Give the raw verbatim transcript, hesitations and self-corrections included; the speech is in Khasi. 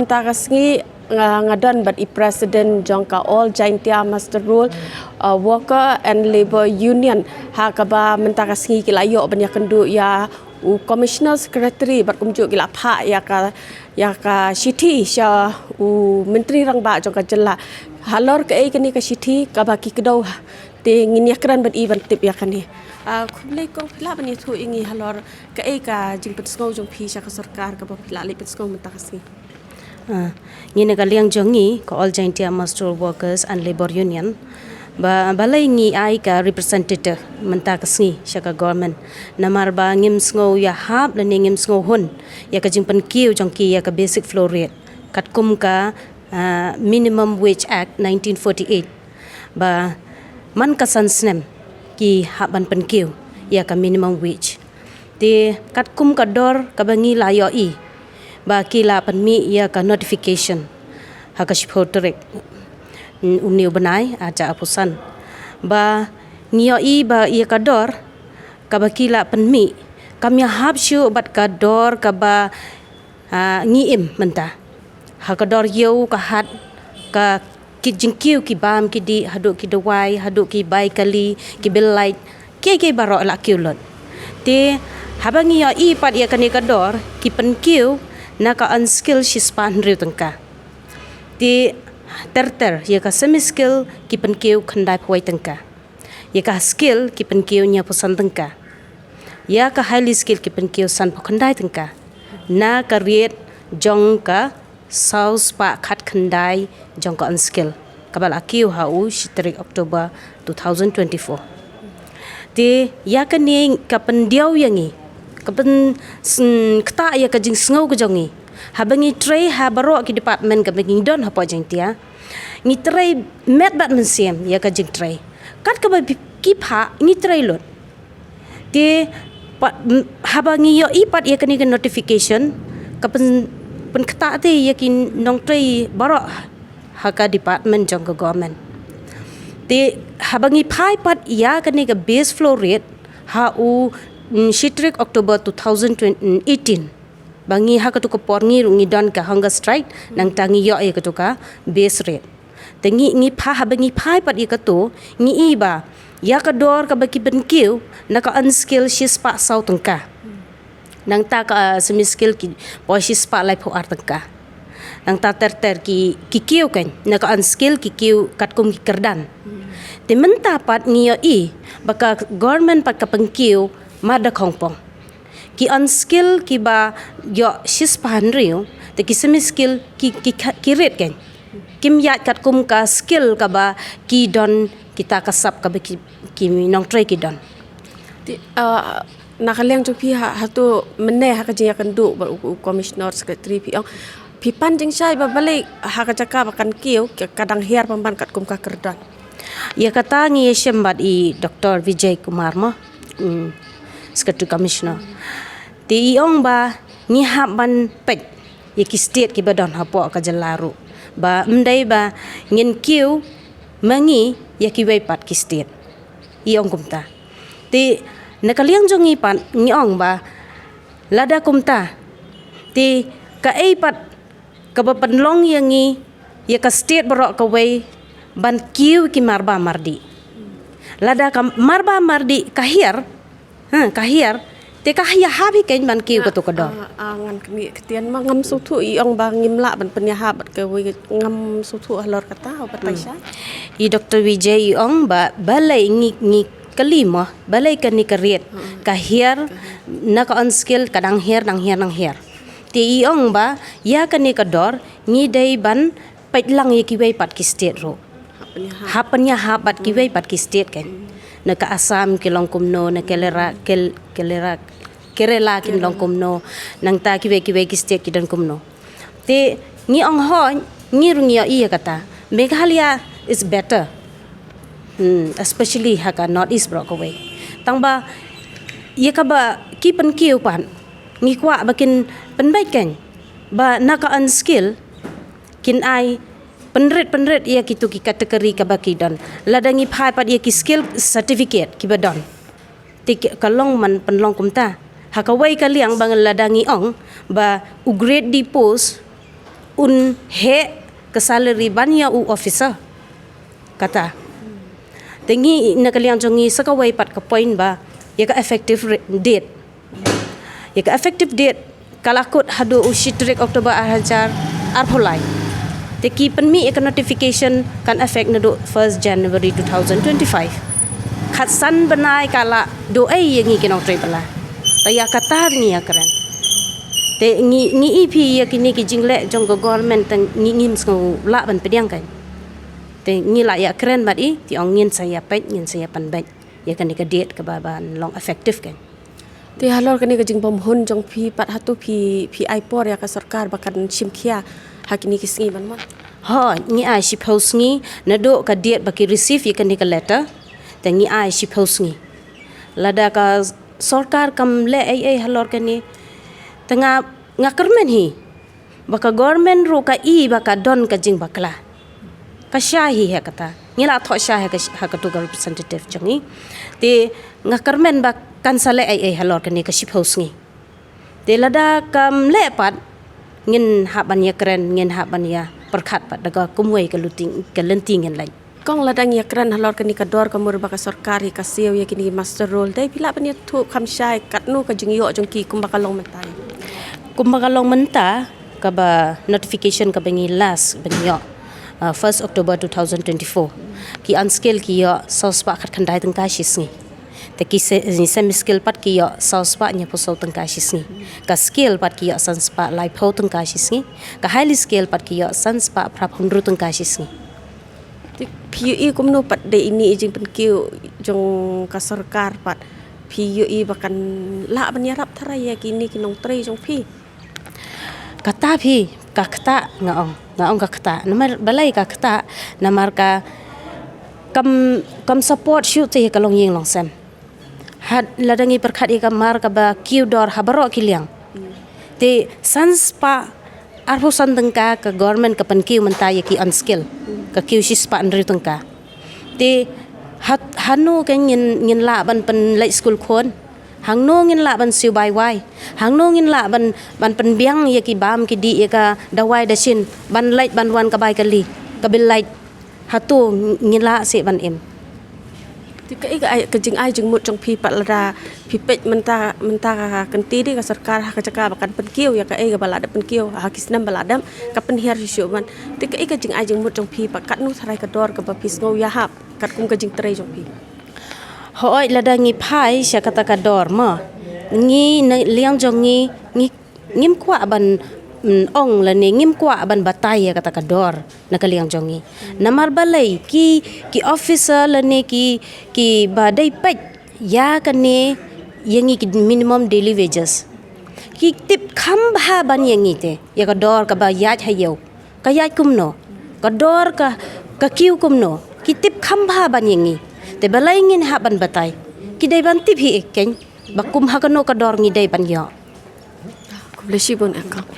Mynta ka sngi nga, nga don bad i president jong ka All Jaintia Muster Roll, uh, Worker and Labour Union, ha kaba mynta ka sngi ki la ïoh ban ïakynduh ïa u commissioner secretary bad kumjuh ki la phah ïa ka, ïa ka shithi sha u Myntri Rangbah jong ka jylla. Halor kaei kane ka shithi kaba ki kdew, te ngin ïakren bad i ban tip ïa kane. Ah, khublei kong, phi lah ban ïathuh ïa ngi halor kaei ka jingpynsngew jong phi sha ka sorkar kaba phi la leit pynsngew mynta ka sngi? Ah, ngi na ka liang jong ngi ka All Jaintia Muster Roll Workers and Labour Union, ba, balei ngi ai ka representative mynta ka sngi sha ka government, namar ba ngim sngew ïahap lane ngim sngew hun ïa ka jingpynkiew jong ki ïa ka basic floor rate katkum ka, ah, Minimum Wage Act nineteen forty-eight, ba man ka san snem ki hap ban pynkiew ïa ka minimum wage. Te katkum ka dor kaba ngi la ïohi ba ki la pynmih ïa ka notification ha ka shiphew tarik, mm, une u bnai, ah, arhajar arphew san, ba ngi ïohi ba ïa ka dor kaba ki la pynmih kam ïahap shuh bad ka dor kaba, ah, ngi im mynta. Ha ka dor ïew ka hat, ka, ki jingkiew ki bam ki dih, haduh ki dawai, haduh ki bai kali, ki bill light, kiei kiei baroh la kiew lut. Te haba ngi ïohi pat ïa kane ka dor, ki pynkiew na ka unskilled shispah hynriew tyngka. Te ter ter ïa ka semi skilled ki pynkiew khyndaiphew wei tyngka. Ïa ka skilled ki pynkiew hynñiewphew san tyngka. Ïa ka highly skilled ki pynkiew sanphew khyndai tyngka na ka rate jong ka saw spah khatkhyndai jong ka unskilled kaba la kiew ha u shi tarik October two thousand twenty-four. Te ïa kane ka pyndiaw ïa ngi, ka pyn, sn, ktah ïa ka jingsngew ka jong ngi. Haba ngi trei ha baroh ki department kaba ngi don hapoh Jaintia, ngi trei met bad mynsiem ïa ka jingtrei. Kat kaba ki phah ngi trei lut. Te pat, m, haba ngi ïohi pat ïa kane ka notification, ka pyn, pynktah te ïa ki nongtrei baroh ha ka department jong ka government. Te haba ngi phai pat ïa kane ka base floor rate ha u, mm, shi tarik October two thousand eighteen, ba ngi ha katu ka por ngi ruh ngi don ka hunger strike, nangta ngi ïoh ïa katu ka base rate. Te ngi, ngi phah, haba ngi phai pat ïa katu, ngi i ba ïa ka dor kaba ki pynkiew na ka unskilled shispah saw tyngka. Nangta ka, ah, semi skilled ki poi shispah laiphew ar tyngka. Nangta ter ter ki, ki kiew kan, na ka unskilled ki kiew katkum ki kyrdan. Te mynta pat ngi ïohi ba ka government pat ka pynkiew mar da khongpong. Ki unskilled kiba ïoh shispah hynriew, te ki semi skilled ki, ki, ki rate kan. Kim ïaid katkum ka skilled kaba ki don, kita ka sap kaba ki, ki nongtrei ki don. Te, ah, na ka liang jong phi ha, hato mynne ha ka jingïakynduh bad u, u commissioner secretary phi ong, phi pan jingshai ba balei ha ka jaka ba kan kiew ka, ka dang hiar pynban katkum ka kyrdan? Ïa kata ngi ïashem bad i Doctor Vijay Kumar mo, mm, secretary commissioner. Te i ong ba ngi hap ban peit ïa ki state kiba don hapoh ka jylla ruh, ba ym dei ba ngin kiew ma ngi ïa kiwei pat ki state. I ong kumta. Te na ka liang jong ngi pat ngi ong ba lada kumta, te kaei pat kaba pynlong ïa ngi, ïa ka state baroh kawei ban kiew ki marba mardih? Lada ka marba mardih ka hiar, ha, ka hiar, te ka ïahap hi kein ban kiew katu ka dor. Ah, ah, ngan kynmaw ktien ma ngam sngewthuh, i ong ba ngim lah ban pynïahap bad kawei, ngam sngewthuh halor kata, u batai sha. I Doctor Vijay i ong ba balei, ngi, ngi kylli mo, balei kane ka rate ka hiar na ka unskilled ka dang hiar, dang hiar, dang hiar. Te i ong ba ïa kane ka dor ngi dei ban peit lang ïa kiwei pat ki state ruh. Hap pynïahap bad kiwei pat ki state kan. Na ka Assam ki long kumno, na Kerala, Kel-, Kerala, Kerala kin long kumno, nangta kiwei kiwei ki state ki don kumno. Te ngi ong hooid, ngi ruh ngi ïohi ïa kata. Meghalaya is better. Hmm, especially ha ka North East baroh kawei. Tangba ïa kaba ki pynkiew pat, ngi kwah ba kin pynbeit kan, ba na ka unskilled kin ai pynrit pynrit ïa kitu ki category kaba ki don. Lada ngi phai pat ïa ki skill certificate kiba don, te ki, ka long man pynlong kumta. Ha kawei ka liang ba lada ngi ong ba u grade D post un heh ka salary ban ïa u officer. Kata. Te ngi na ka liang jong ngi sa kawei pat ka point ba ïa ka effective re- date. Ïa ka effective date ka la kut haduh u shi tarik October ar hajar arphew lai. Te ki pynmih ïa ka notification kan effect naduh first January two thousand twenty-five. Khatsan bnai ka la duh ei ïa ngi ki nongtrei bylla. Te ïa kata ngi ïa kren. Te ngi ngi i phi ïa kine ki jingleh jong ka government te ngi ngim sngew lah ban pdiang kan. Te ngi la ïa kren bad i te ong ngin sa ïa peit ngin sa ïa pynbeit ïa kane ka date kaba ban long effective kan. Te halor kane ka jingbymhun jong phi pat hato phi phi ai por ïa ka sorkar ba kan shim khia ha kine ki sngi ban mon? Ho, ngi ai shiphew sngi naduh ka date ba ki receive ïa kane ka letter. Te ngi ai shiphew sngi. Lada ka sorkar kam leh ei ei halor kane te nga nga kyrmen hi. Ba ka government ruh ka i ba ka don ka jingbakla. Ka shai hi ha kata. Ngi la thoh shai ha ka ha katu ka representative jong ngi. Te nga kyrmen ba kan sa leh ei ei halor kane ka shiphew sngi. Te lada kam leh pat ngin hap ban ïa kren ngin hap ban ïa pyrkhat pat da ka kumwei ka luti ka lynti ngin leh. Kong lada ngi ïa kren halor kane ka dor ka mur ba ka sorkar ïa ka siew ïa kine ki muster roll dei phi lah ban ïathuh kham shai katno ka jingïoh jong ki kumba ka long mynta. Kumba ka long mynta kaba notification kaba ngi last ba ngi ïoh, uh, first October two thousand twenty-four. Ki unskilled ki ïoh saw spah khatkhyndai tyngka shi sngi. Te ki se- semi skilled pat ki ïoh saw spah hynñiewphew saw tyngka shi sngi. Ka skilled pat ki ïoh san spah laiphew tyngka shi sngi. Ka highly skilled pat ki ïoh san spah phraphew hynriew tyngka shi sngi. Te phi ïohi kumno pat da ine i jingpynkiew jong ka sorkar pat phi ïohi ba kan lah ban ïarap tharai ïa kine ki nongtrei jong phi? Kata phi ka kata nga ong nga ong ka kata namar balei ka kata namar ka kam kam support shuh te ïa ka longïing longsem. Had lada ngi pyrkhat ïa ka mar kaba kiew dor ha baroh ki liang. Te san spah arphew san tyngka ka government ka pynkiew mynta ïa ki unskilled ka kiew shi spah hynriew tyngka. Te hat hano ka ngin ngin lah ban pynleit skul khun. Hangno ngin lah ban siew bai wai. Hangno ngin lah ban ban pynbiang ïa ki bam ki dih ïa ka dawai dashin ban leit ban wan ka bai ka li ka bil leit. Hato ngi lah seh ban im. Te kaei ka ai ka jingai jingmut jong phi pat lada phi peit mynta mynta ka kynti dei ka sorkar ha ka jaka ba kan pynkiew ïa kaei kaba la dep pynkiew ha ki snem ba la dep ka pynhiar shuh shuh ban. Te kaei ka jingai jingmut jong phi pat katno tharai ka dor kaba phi sngew ïahap katkum ka jingtrei jong phi. Hooid lada ngi phai sha kata ka dor ma ngi na liang jong ngi ngi ngim kwah ban mm, ong lane ngim kwah ban batai ïa kata ka dor na ka liang jong ngi. Namar balei ki ki officer lane ki ki ba dei peit ïa kane ïa ngi ki minimum daily wages. Ki tip kham bha ban ïa ngi te ïa ka dor kaba ïaid ha ïew ka ïaid kumno ka dor ka ka kiew kumno ki tip kham bha ban ïa ngi. Te balei ngin hap ban batai ki dei ban tip hi keiñ ba kum ha kano ka dor ngi dei ban ïoh. Khublei shibun eh kong.